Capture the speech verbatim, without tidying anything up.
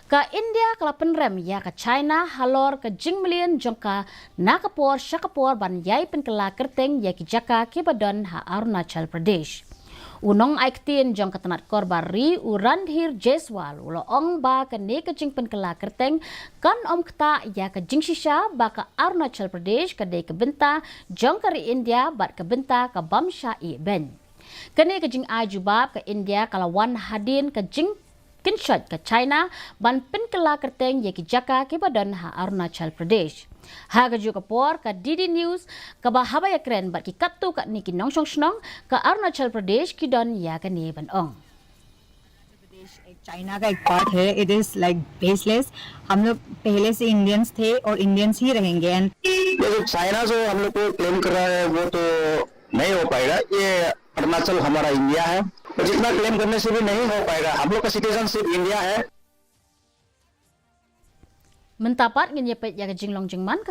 Ka India ka la pynrem ïa ka China halor ka jingmlien jong ka na ka por sha ka por ban ïai pynkylla kyrteng ïa ki jaka kiba don ha Arunachal Pradesh. U nongai ktien jong ka tnat korbar ri u Randhir Jaiswal u la ong ba kane ka jingpynkylla kyrteng kan ym ktah ïa ka jingshisha ba ka Arunachal Pradesh ka dei ka bynta jong ka ri India bad ka bynta ka bym shah iehbein. Kane ka jingai jubab ka India ka la wan hadien ka jing kynshoit ka China ban pynkylla kyrteng ïa ki jaka kiba don ha Arunachal Pradesh. Ha kajuh ka por ka D D News kaba haba ïakren bad ki katto katne ki nongshong shnong ka Arunachal Pradesh ki don ïa kane ban ong. प्रदेश एक चाइना का एक पार्ट है. इट इज लाइक बेसलेस. हम लोग पहले से इंडियंस थे और इंडियंस ही रहेंगे. एंड ये जो चाइना जो हम लोग को क्लेम कर रहा है वो तो नहीं हो पाएगा. ये अरुणाचल हमारा इंडिया है. तो जितना क्लेम करने से भी नहीं हो पाएगा. हम लोग का सिटीजनशिप इंडिया है. Mynta pat ngin ïa peit ïa ka jinglong jingman ka